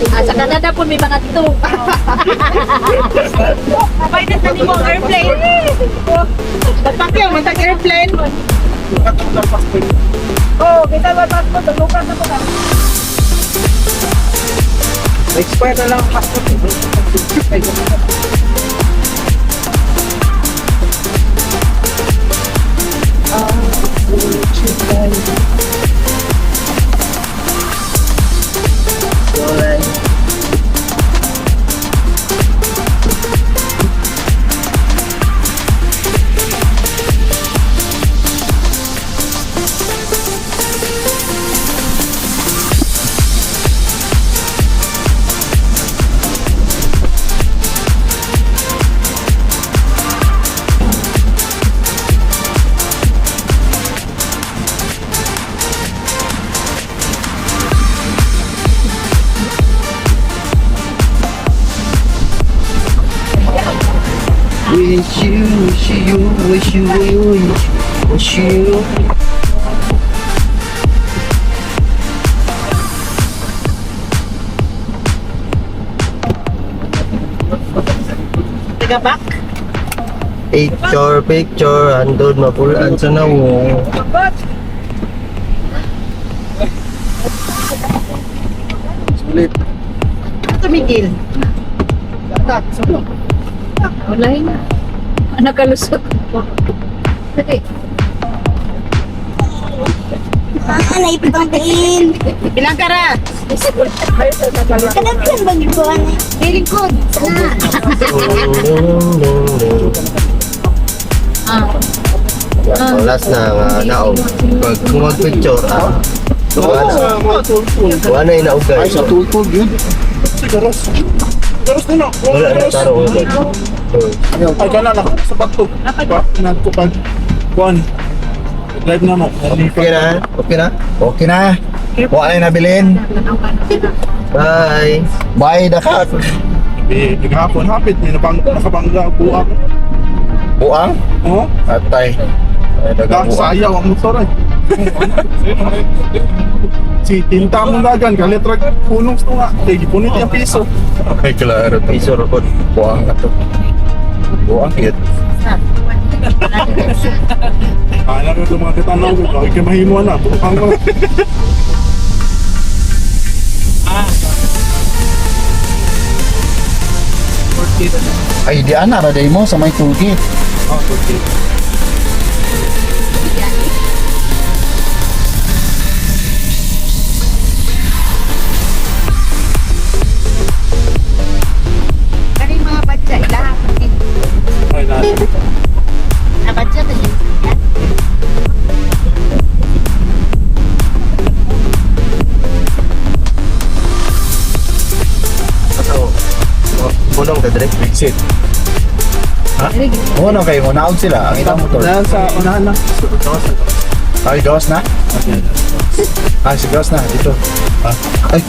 Ah, sa Canada po may mga to. Pwede na nimo ang airplane. Pagpakyaw, matag airplane. Oh, kita ba passport? Lukas na po ka. Expire na lang ang passport. Wish you, wish you, wish you, wish you. Tagabak. Picture, picture, andun mapulaan sa nawong. Bagot. Sulit. Tumigil. Wala na. Nakalusot. Dali. Naipangtiin. Bilang ka ra. Kadaghan bang ikuan? Feeling good. Na. Ding, ding, ding. Ah. Oh, last na nga naog. Pag kung mag-picture, ah. Wala na. Wala na inaugay. Ay, sa tultol yun. Sa garas. Garas na na. Wala na taro. Ay, kana na. Sa bato. Ba, nagkupag. Kuan. Drive na mo. Okay na? Okay na? Okay na. Wala na nabilin. Bye! Bye, Dakak. Eh, naghapon hapit. May nakabangga. Buang. Buang? Oo. Atay. Ay, dagang Dak, buang. sayaw ang motor eh. Si tinta mong dagan, kaletra punong sa nga. Kay gipunit yung piso. Ay, klaro to. Piso rokod. Buang na to. Buang yun. Alam ko mga katanaw ko, lagi kay mahimo na. Buang ko. Ay, di ana, raday mo sa may toolkit. Ah, okay. Kani mga batya ilaha. Ay, na. Na batya to siya. Ato, punong ka dire. Exit. Ha? Oo, no, kayo mo. Naog sila. Ang itang motor. Dahil sa unahan na. Ay, gawas na? Ah, si gawas na. Dito. Ah. Ay.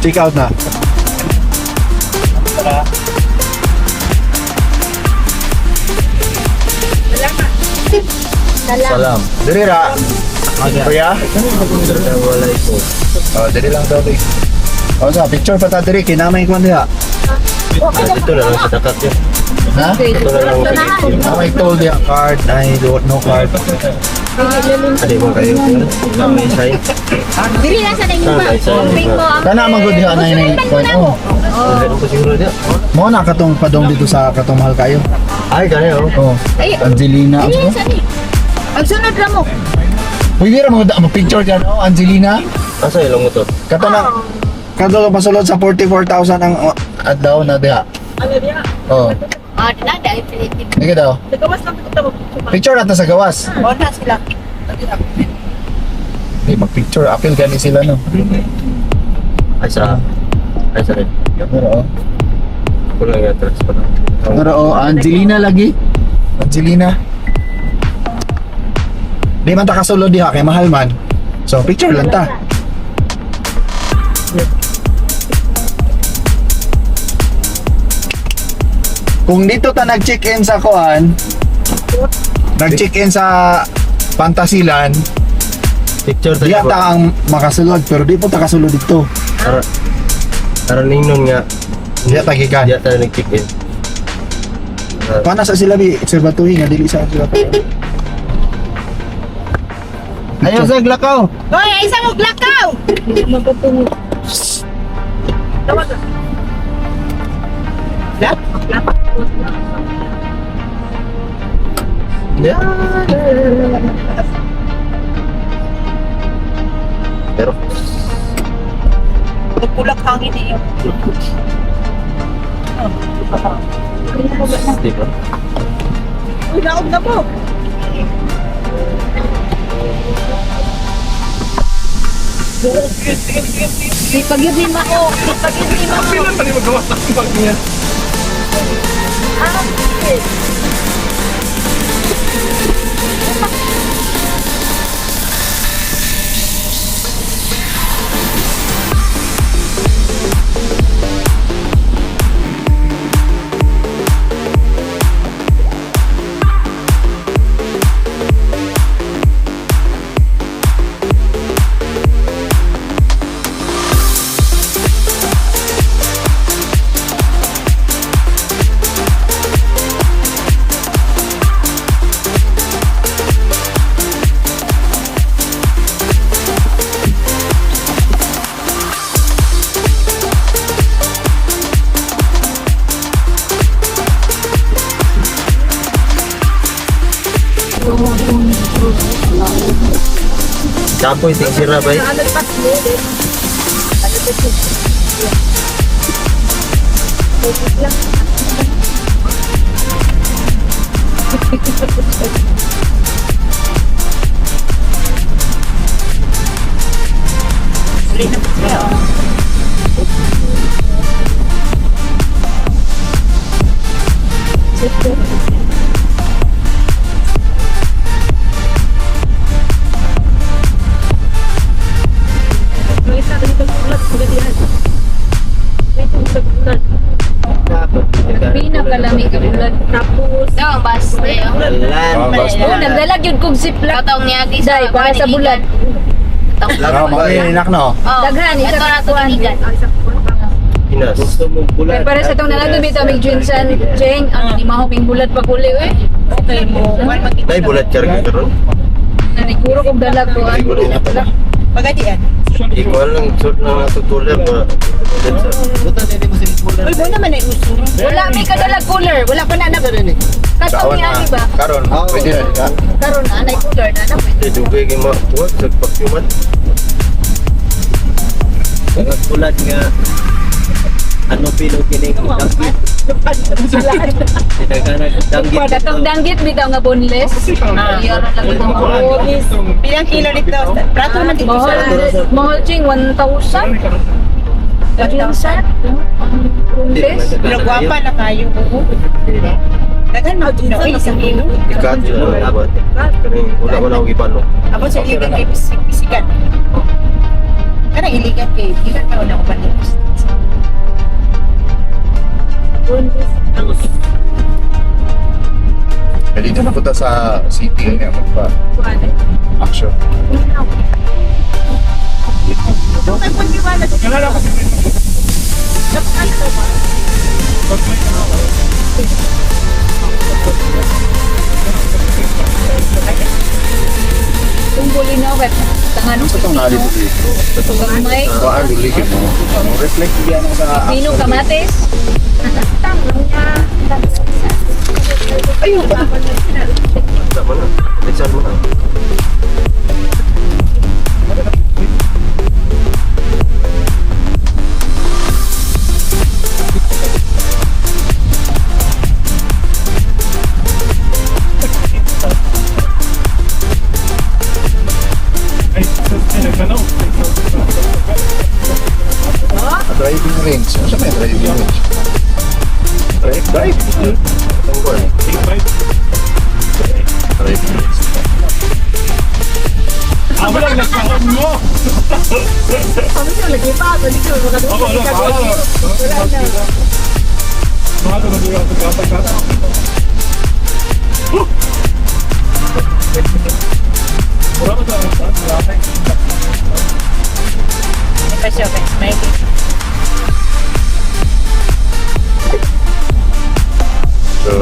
Check out na. Salam. Salam. Diri ra. Kuya? Wala ko. Oh, diri lang daw, di. Oh, sa picture pa ta diri kay namay kwan diha. Ah, dito na lang sa dakat yun. Ha? Dito na lang sa picture. Namay toll diha card ay do no card. Adi mo kayo. May sign. Dili na sa ninyo ba? Saan? Saan? Pumping mo ang... Kana man gud diha na ini kwan. Oh. Wala ko siguro diya. Mo na katong padong dito sa katong mahal kayo. Ay, gani oh. Oh. Ay, Angelina. dili Ano? sa ni. Ang sunod ra mo. Uy, di ra mo mo picture diyan oh, Angelina. Asa ilong motor? Kato na kato pasulod sa 44,000 ang adlaw na diha. Ano niya? Oh. Ah, di na dahil Pilipino. Sige daw. Nagawas lang ko tawag. Picture natin sa gawas. O na sila. Di mag-picture appeal gani sila no. Ay, sa... Ay, sa rin. Pero oh. Kulang yung atras pa na. Pero oh, Angelina lagi. Angelina. Di man ta kasulod diha kay mahal man. So picture lang ta. Kung dito ta nag-check-in sa kuan, nag-check-in sa Pantasilan, Picture diha tayo. ta ang makasulod pero di po ta kasulod dito. Aron aron ningnon nga. Diha ta gikan. Diya tayo nag-check in. Ah, Paano sa sila bi obserbatory nga dili sa observatory. Ayaw sa glakaw. Hoy, ay isa mo glakaw. Yeah. Pero Nagpulak hangin eh. di ba? Uy, naog na po. Di pagyud ni mao. Di pagyud ni mao. Pilan pa ni magawas ang bag niya. Kapoy, tigsira ba eh? Ano pa siya? Pinakalamig ang ulan. Tapos, Daw ang bus eh. Oh. Lan. Ah, basta. oh, nagdalag yun kong ziplock. Katong niagi sa Day, para sa bulan. Ah, makiinak no. Oh. Daghan, isa Ito na ka kuan. tubigan. Pinas. Kaya para sa itong nalago, bitaw mig Junsan, Cheng, ang hindi mahuping bulat pag uli, eh. Okay mo. Nay, bulat ka rin karon. Naniguro kong dalag ko. Ay, bulat na pala. Pagadian. Ikaw lang, sort lang nato cooler ba? Uy, mo naman ay uso. Wala may kadalag cooler. Wala pa na anak. Katong Saon ni na. ani ba? Karon, pwede na ka. Karon anay cooler na na. Eh, dugay kay ma, buhat, sa pakyuman. Bulat nga. Ano pilo kining danggit? Danggit. Katong danggit bitaw nga boneless. Iyon lang ito. Bilang kilo nito? Prato naman dito sa Mahal, mahal ching 1,000. Junsan? Boneless? Pero gwapa na kayo. Daghan mo dito oy isang kilo. Ikat yun ang abot. Kaning wala ko na akong ipano. Abot sa iligan kay pisikan. Kanang iligan kay gikan pa na uban nito. Pwede dito na punta sa city niya magpa action. Tunggulin na web. Tanganong Sa itong nalito dito. Gamay. Kuan dili kay mo. Mo reflect diyan ako sa Pino kamatis. Tama na. Litsan mo na. Driving range. Ano sa may driving range? Drive, drive. Tanggol. Driving range. Ah, wala, nagkaon mo! Ako, wala, wala. Mga tulog ako sa kata. Wala ba tayo? Pa siya kay smiley. So,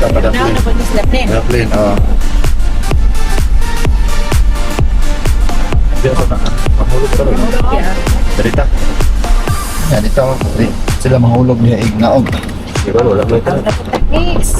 dapat Now na po ni Slapin. Airplane, oh. Hindi ako na. Mahulog ka rin. Darita. Yan, dito. Di, sila mahulog niya ignaog. Di ba, wala mo ito. Mix.